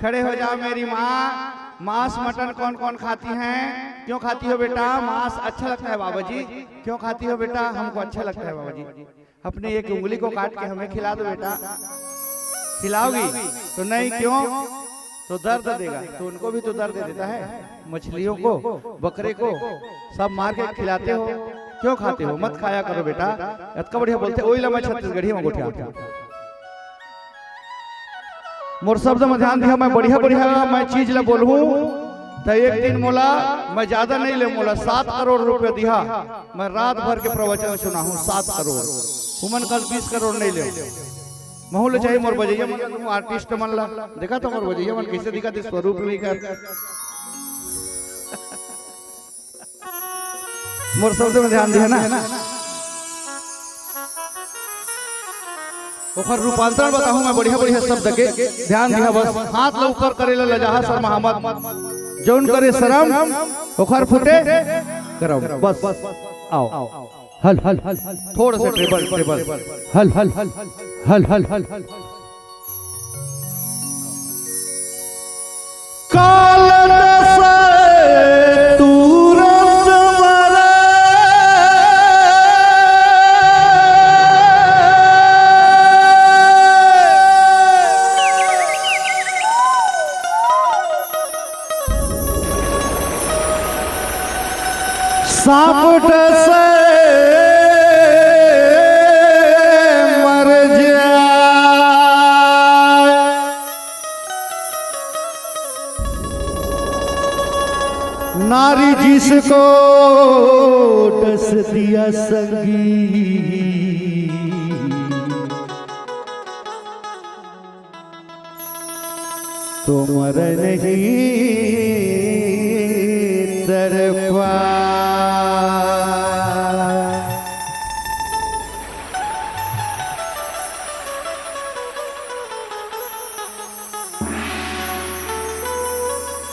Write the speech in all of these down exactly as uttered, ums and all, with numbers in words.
खड़े हो जाओ मेरी माँ। मांस मटन कौन कौन खाती हैं? क्यों खाती हो बेटा? मांस अच्छा लगता है बाबा जी। क्यों खाती हो बेटा? हमको अच्छा लगता है बाबा जी। अपनी एक उंगली को काट के हमें खिला दो बेटा। खिलाओगी? तो नहीं। क्यों? तो दर्द देगा। तो उनको भी तो दर्द देता है, मछलियों को, बकरे को, सब मार के खिलाते हो। क्यों खाते हो? मत खाया करो बेटा। अतका बढ़िया बोलथे, ओही ला मैं छत्तीसगढ़ी में गोठियाथंव। मोर शब्द में ध्यान दिहा, मैं बढ़िया बढ़िया मैं चीज ला बोलहूँ, त एक दिन मोला, मैं ज्यादा नहीं लेहूँ, मोला सात करोड़ रुपया दिहा, मैं रात भर के प्रवचन सुनाहूँ, सात करोड़। उमन कस बीस करोड़ नहीं लेहूँ। महूँ ले चाही मोर बजइया मन ला, आर्टिस्ट मन ला। देखा तो मोर बजइया मन कइसे दिखथे, स्वरूप नहीं कर। मोर शब्द में ध्यान दिहा ना, ओखर रूपांतरण बताहूं मैं बढ़िया बढ़िया शब्द के। ध्यान दिहा बस, हाथ ला ऊपर करे ला लजाहा, शर्माहा मत। जौन करे शरम, ओखर फूटे करम। बस, आओ। हल हल हल हल। थोड़ा सा ट्रेबल, ट्रेबल। हल हल हल हल हल हल हल। काल दसय तुरंत मरय। सांप दसय मर जाय। नारी जिसको डस दिया संगी, तो मरय नहीं तड़पाय।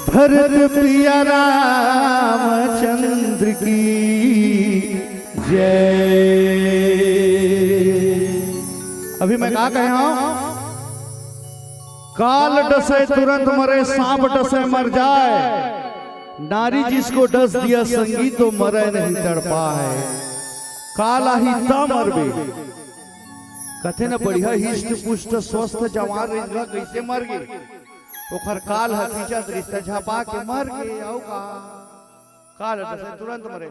भरत पिया रामचंद्र की जय। अभी मैं का कहे हंव? काल डसय तुरंत मरय, सांप डसय मर जाय। नारी जिसको डस दिया संगी, तो मरय नहीं तड़पाय। काल आही त मरबे। कथे न बढ़िया हिष्ट पुष्ट स्वस्थ जवान रहिस गा, कइसे मर गे? ओखर काल ह खींचत रहिस त झपा के मर गे, अउ का? काल डसय तुरंत मरे।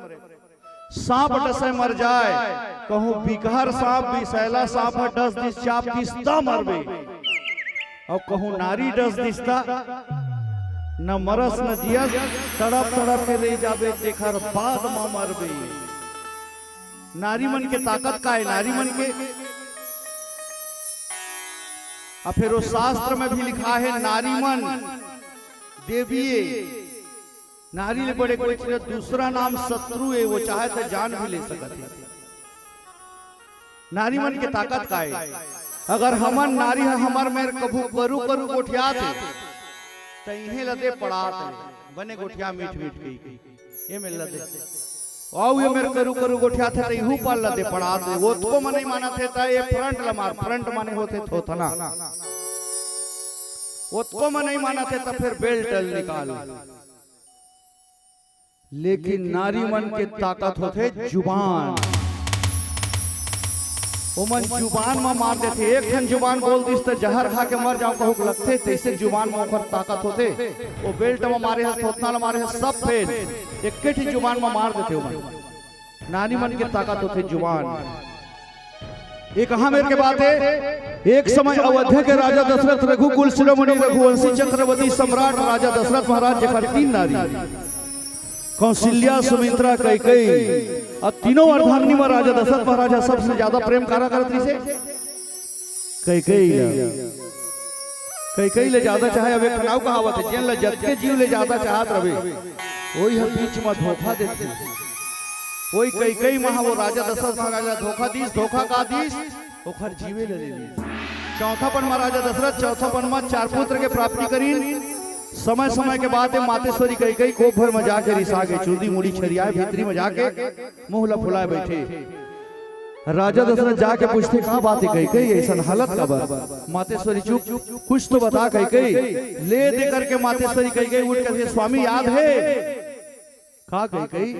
सांप डसय मर जाय, कहूं बिकहर सांप, बिसैला सांप ह डस दिस, चाप दिस त मरबे। अउ कहूं नारी डस दिस त न मरस न जियस, तड़प तड़प के रहि जाबे, तेखर बाद म मरबे। नारी मन के ताकत का हे? नारी मन के अउ फेर ओ शास्त्र में भी लिखा हे, नारी मन देवी ए। नारी ले बड़े कोई चीज, दूसरा नाम शत्रु ए, वो चाहे त जान भी ले सकत हे। नारी मन के ताकत का हे? अगर हमन नारी ह हमर मेर कभू करू करू गोठियात हे, त इहें लदे पड़ात हे, बने गोठिया मीठ मीठ कहिके। ए मेर लदे। अउ ए मेर करू करू गोठियात हे, त इहू पार लदे पड़ात हे। ओतको म नइ मानत हे, त ए फ्रंट ल मार, फ्रंट माने होथे थोथना। ओतको म नइ मानत हे, त फेर बेल्ट ल निकाल। लेकिन नारी मन के ताकत होथे जुबान। ओमन जुबान म मार देथे। एक ठन जुबान बोल दिस त जहर खा के मर जांव कहूक लगथे, तइसे जुबान म ओखर ताकत होथे। ओ बेल्ट म मारे हस, थोथना ल मारे हस, सब फेल। एक्के ठिन जुबान म मार देथे ओमन। नारी मन के ताकत होथे जुबान। ये कहाँ मेर के बात हे? एक समय अवध्या के राजा दशरथ, रघुकुल शिरोमणि, रघुवंशी चक्रवर्ती सम्राट राजा दशरथ महाराज, जेकर तीन नारी, कौशल्या, सुमित्रा, कैकेयी, अउ तीनों अर्धांगिनी म राजा दशरथ महाराज ह सबसे ज्यादा प्रेम काला करत रहिसे? कैकेयी ला। कैकेयी ले ज्यादा चाहे, अब एक ठन अउ कहावत हे, जेन ला जतके जीव ले ज्यादा चाहत रहे, ओही ह बीच म धोखा देथे। ओही कैकेयी म ह वो राजा दशरथ महाराज ला धोखा दिस, धोखा का दिस? ओखर जीवे ल ले लिस। चौथापन म राजा दशरथ, चौथापन म चार पुत्र के प्राप्ति करिन। समय समय के बात हे, मातेश्वरी कैकेयी कोप भर म जाके रिसा गे, चुंदी मुड़ी छरियाए, भीतरी म जाके मुंह ल फुलाए बइठे। राजा दशरथ जाके पूछथे, "का बात हे कइकई, अइसन हालत काबर?" मातेश्वरी चुप, कुछ तो बता कइकई। ले दे करके मातेश्वरी कइकई उठ के, "स्वामी याद हे?" "का कइकई?"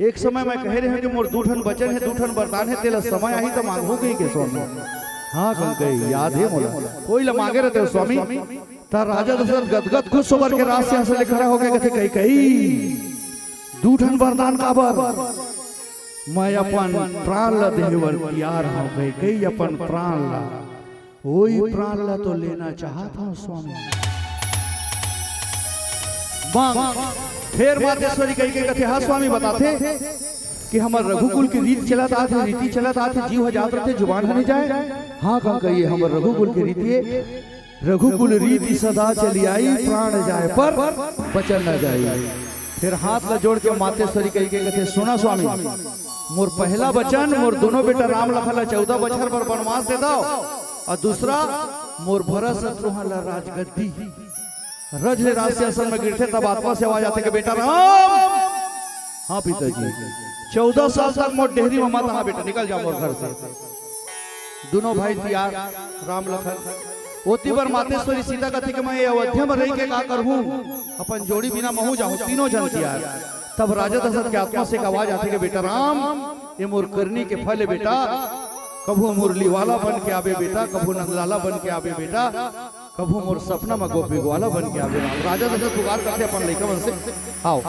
"एक समय मैं कहे रहेंव कि मोर दू ठन बचन हे, दू ठन वरदान हे, तेला समय आही त मांगहूं कहिके स्वामी।" "हां कइकई, याद हे मोला।" "ओही ला मांगे रहतेंव स्वामी।" त राजा दशरथ गदगद खुश होकर के राज सिंहासन ले खड़ा होके कथे, "कइकई, दू ठन वरदान काबर?" "मैं अपन प्राण ला देहे बर तियार हंव कइकई, अपन प्राण ला, ओही प्राण ला तो लेना चाहत हंव स्वामी।" मांग। फेर मातेश्वरी कइकई कथे, "हां स्वामी," बताथे कि हमर रघुकुल के रीत चलत आथे, रीति चलत आथे, जीव ह जात रथे, जुबान ह नइ जाय। "हां कइकई, हमर रघुकुल के रीति हे, रघुकुल रीति सदा चली आई, प्राण जाय पर बचन न जाई।" फेर हाथ ला जोड़ के मातेश्वरी कइकई कथे, "सुना स्वामी, मोर पहला बचन, मोर दोनों बेटा राम लखन ला चौदह बछर बर बनवास दे दव, अउ दूसरा मोर भरत शत्रुघ्न ला राजगद्दी।" रज ले राज सिंहासन में गिरथे, तब आत्मा से आवाज आथे कि, "बेटा राम।" "हां पिताजी।" "चौदह साल तक मोर डेहरी में मत आहा बेटा, निकल जा मोर घर से।" दूनों भाई तियार, राम लखन। ओती बर मातेश्वरी सीता कथे कि, "मैं अयोध्या में रहिके का करहूं, अपन जोड़ी बिना महूं जाहूं।" तीनों झन तियार। तब राजा दशरथ के आत्मा से एक आवाज आथे कि, "बेटा राम, ये मोर करनी के फल हे बेटा, कभू मुरली वाला बन के आबे बेटा, कभू नंदलाला बन के आबे बेटा, कभू मोर सपना म गोपी ग्वाला बन के आबे।" राजा दशरथ पुकार करथे अपन लइका मन से, "आओ।"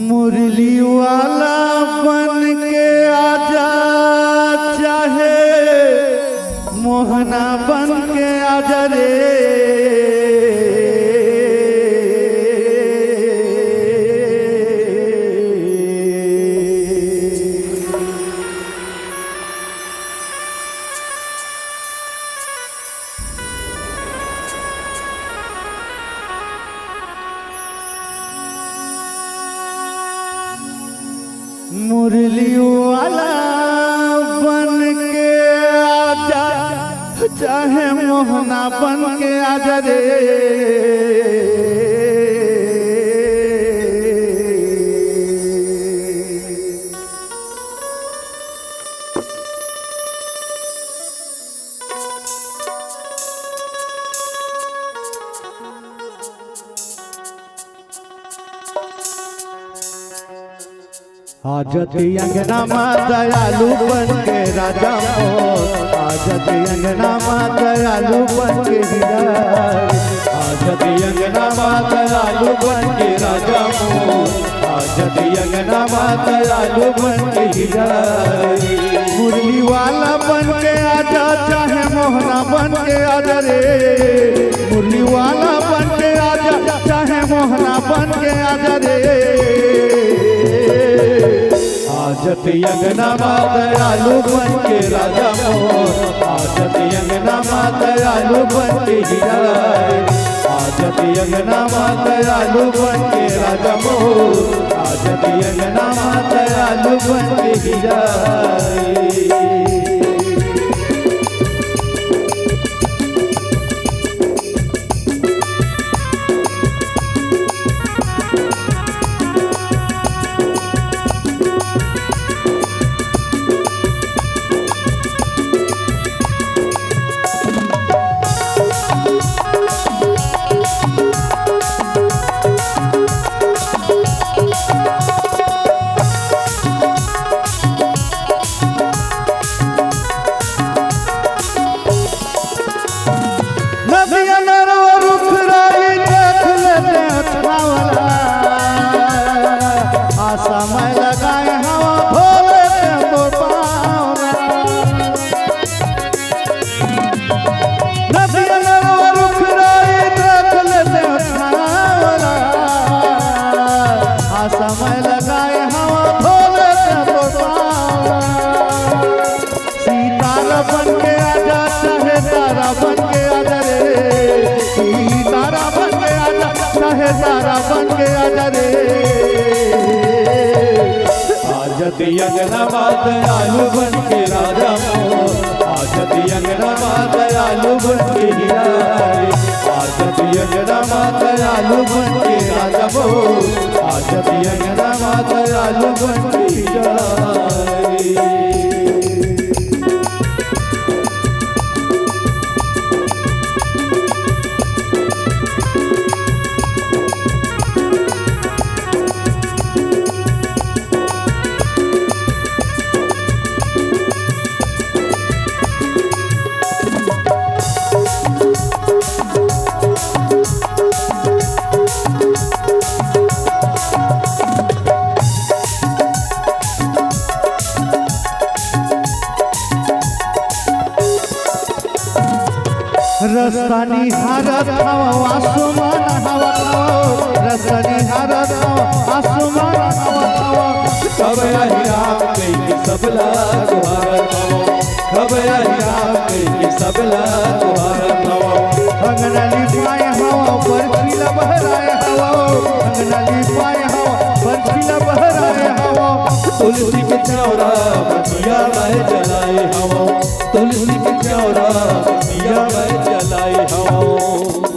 मुरली वाला बन के आजा, चाहे मोहना बन के आजा रे। मुरली वाला बन के आजा, चाहे मोहना बन के आजा रे। आजत अंगना मा दयालु बन के राजा मोर, आजत अंगना मा दयालु बन के हीरा। आजत अंगना मा दयालु बन के राजा मोर, आजत अंगना मा दयालु बन के हीरा। मुरली वाला बन के आजा, चाहे मोहना बन के आजा रे। मुरली वाला बन के आजा, चाहे मोहना बन के आजा रे। आजत अंगना मा दयालु बन के राजा मोर, आजत अंगना मा दयालु बन के हीरा। आजत अंगना मा दयालु बन के राजा मोर, आजत अंगना मा दयालु बन के हीरा। नदिया नरवा रुख राई देख लेते छावला, आ समय लगाए हवा धो लेते मोर पावला। नदिया नरवा रुख राई देख लेते छावला, आ समय लगाए हवा धो लेते मोर पावला। सितारा बन के आजा, चाहे तारा बन के आजा रे। सितारा बन के आजा, चाहे तारा बन के आजा रे। आजत अंगना मा दयालु बन के राजा मोर, आजत अंगना मा दयालु बन के हीरा रे। आजत अंगना मा दयालु बन के राजा मोर, आजत अंगना रस्ता निहारत हवं, आसमान हवत हवं, रस्ता निहारत हवं, आसमान हवत हवं। कब आही राम कहिके सबला गोहारत हवं, कब आही राम कहिके सबला गोहारत हवं। अंगना लिपाय हवं, बरछी ला बहराय हवं, अंगना लिपाय हवं, बरछी ला बहराय हवं। तुलसी के चौरा म दिया मैं जलाय हवं, तुलसी के चौरा म दिया मैं जलाय हवं।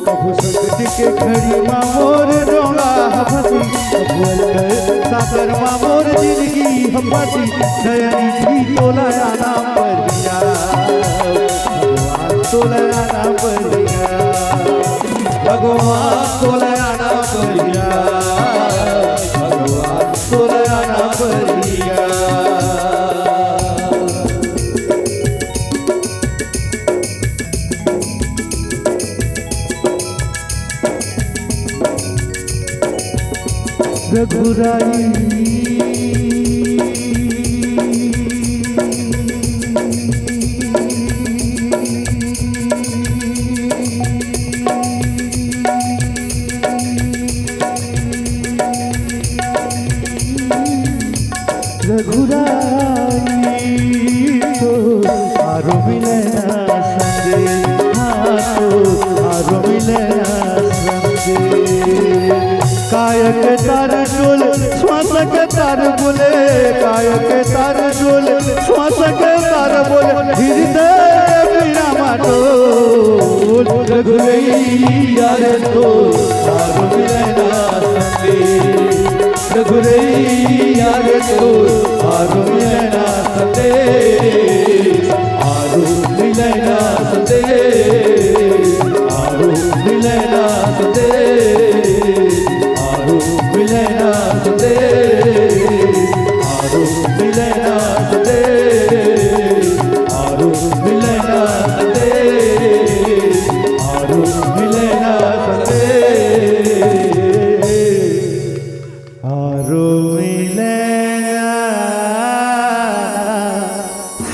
कभू संकट के घड़ी मा मोर डोंगा ह फंसी, कभू अलकत सागर मा मोर जिनगी ह फंसी। दया निधि तोला आना परिया, भगवान तोला आना परिया, भगवान तोला आना परिया, भगवान तोला आना परिया। रघुराई। रघुराई तो आरो मिलना संगे, हाँ तो आरो मिलना संगे। कायक तार डोल, श्वासक तार बोले, कायक तार डोल, श्वासक तार बोले, हृदय पीड़ा मा डोल। रघुरैया रे तो आरो मिलना संगे, रघुरैया रे तो आरो मिलना संदेश, आरो मिलना संदेश, आरो मिलना संदेश, आरो मिलना संदेश, आरो मिलना संदेश, आरो मिलना संदेश, आरो मिलना संदेश। आरो मिलना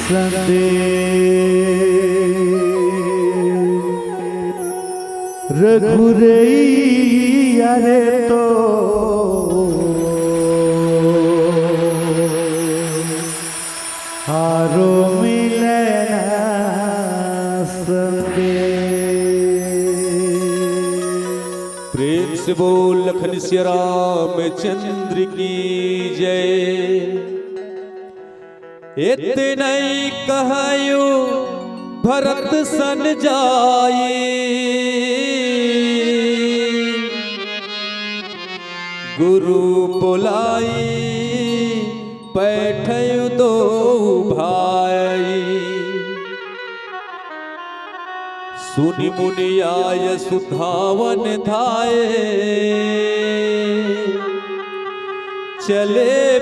संदेश। रघुरैया रे तो आरो मिलना संदेश। प्रेम से बोल लखन सिया रामचंद्र की जय। एतनई कहयो भरत सन जाई, गुरु बोलाई पैठयु दो भाई। सुनि मुनि आय सुधावन धाय, चले